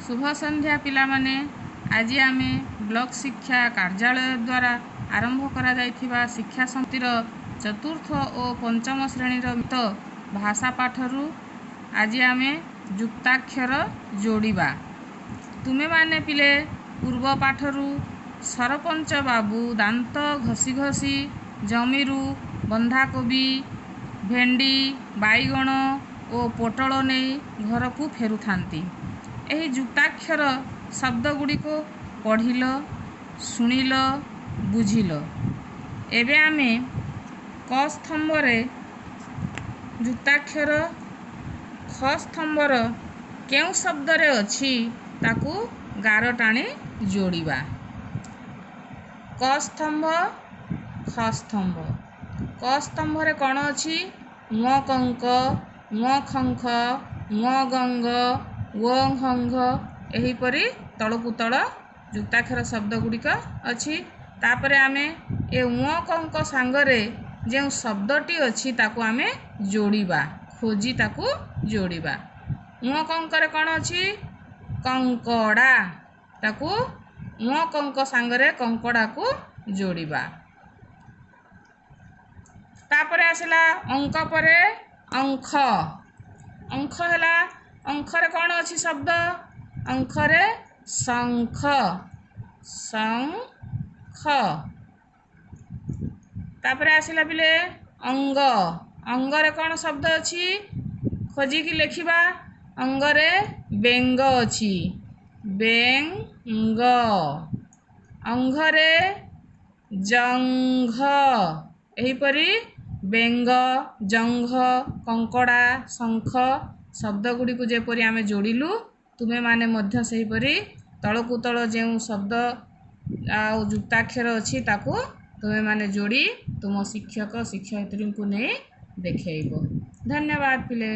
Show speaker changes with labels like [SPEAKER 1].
[SPEAKER 1] ଶୁଭ ସନ୍ଧ୍ୟା ପିଲାମାନେ। ଆଜି ଆମେ ବ୍ଲକ ଶିକ୍ଷା କାର୍ଯ୍ୟାଳୟ ଦ୍ୱାରା ଆରମ୍ଭ କରାଯାଇଥିବା ଶିକ୍ଷା ସମିତିର ଚତୁର୍ଥ ଓ ପଞ୍ଚମ ଶ୍ରେଣୀର ମିଳିତ ଭାଷା ପାଠରୁ ଆଜି ଆମେ ଯୁକ୍ତାକ୍ଷର ଯୋଡ଼ିବା। ତୁମେମାନେ ପିଲେ ପୂର୍ବ ପାଠରୁ ସରପଞ୍ଚ ବାବୁ ଦାନ୍ତ ଘଷି ଘଷି ଜମିରୁ ବନ୍ଧାକୋବି, ଭେଣ୍ଡି, ବାଇଗଣ ଓ ପୋଟଳ ନେଇ ଘରକୁ ଫେରୁଥାନ୍ତି। ଏହି ଯୁକ୍ତାକ୍ଷର ଶବ୍ଦଗୁଡ଼ିକୁ ପଢ଼ିଲ, ଶୁଣିଲ, ବୁଝିଲ। ଏବେ ଆମେ କ ସ୍ତମ୍ଭରେ ଯୁକ୍ତାକ୍ଷର ଖ ସ୍ତମ୍ଭର କେଉଁ ଶବ୍ଦରେ ଅଛି ତାକୁ ଗାର ଟାଣି ଯୋଡ଼ିବା। କ ସ୍ତମ୍ଭ, ଖ ସ୍ତମ୍ଭ। କ ସ୍ତମ୍ଭରେ କ'ଣ ଅଛି? ଙ କଙ୍କ, ଙ ଖଙ୍ଖ, ଙ ଗଙ୍ଗ, ୱ ହଙ୍ଘ, ଏହିପରି ତଳକୁ ତଳ ଯୁକ୍ତାକ୍ଷର ଶବ୍ଦ ଗୁଡ଼ିକ ଅଛି। ତାପରେ ଆମେ ଏ ଙ କଙ୍କ ସାଙ୍ଗରେ ଯେଉଁ ଶବ୍ଦଟି ଅଛି ତାକୁ ଆମେ ଯୋଡ଼ିବା, ଖୋଜି ତାକୁ ଯୋଡ଼ିବା। ଙ କଙ୍କରେ କ'ଣ ଅଛି? କଙ୍କଡ଼ା। ତାକୁ ଙ କଙ୍କ ସାଙ୍ଗରେ କଙ୍କଡ଼ାକୁ ଯୋଡ଼ିବା। ତାପରେ ଆସିଲା ଅଙ୍କ ପରେ ଅଙ୍ଖ। ଅଙ୍ଖ ହେଲା, ଅଙ୍ଖରେ କ'ଣ ଅଛି ଶବ୍ଦ? ଅଙ୍ଖରେ ଶଙ୍ଖ, ଶଙ୍ଖ। ତାପରେ ଆସିଲା ପିଲେ ଅଙ୍ଗ। ଅଙ୍ଗରେ କ'ଣ ଶବ୍ଦ ଅଛି? ଖୋଜିକି ଲେଖିବା। ଅଙ୍ଗରେ ବେଙ୍ଗ ଅଛି, ବେଙ୍ଗ। ଅଙ୍ଘରେ ଜଙ୍ଘ। ଏହିପରି ବେଙ୍ଗ, ଜଙ୍ଘ, କଙ୍କଡ଼ା, ଶଙ୍ଖ ଶବ୍ଦ ଗୁଡ଼ିକୁ ଯେପରି ଆମେ ଯୋଡ଼ିଲୁ, ତୁମେମାନେ ମଧ୍ୟ ସେହିପରି ତଳକୁ ତଳ ଯେଉଁ ଶବ୍ଦ ଆଉ ଯୁକ୍ତାକ୍ଷର ଅଛି ତାକୁ ତୁମେମାନେ ଯୋଡ଼ି ତୁମ ଶିକ୍ଷକ ଶିକ୍ଷୟିତ୍ରୀଙ୍କୁ ନେଇ ଦେଖେଇବ। ଧନ୍ୟବାଦ ପିଲେ।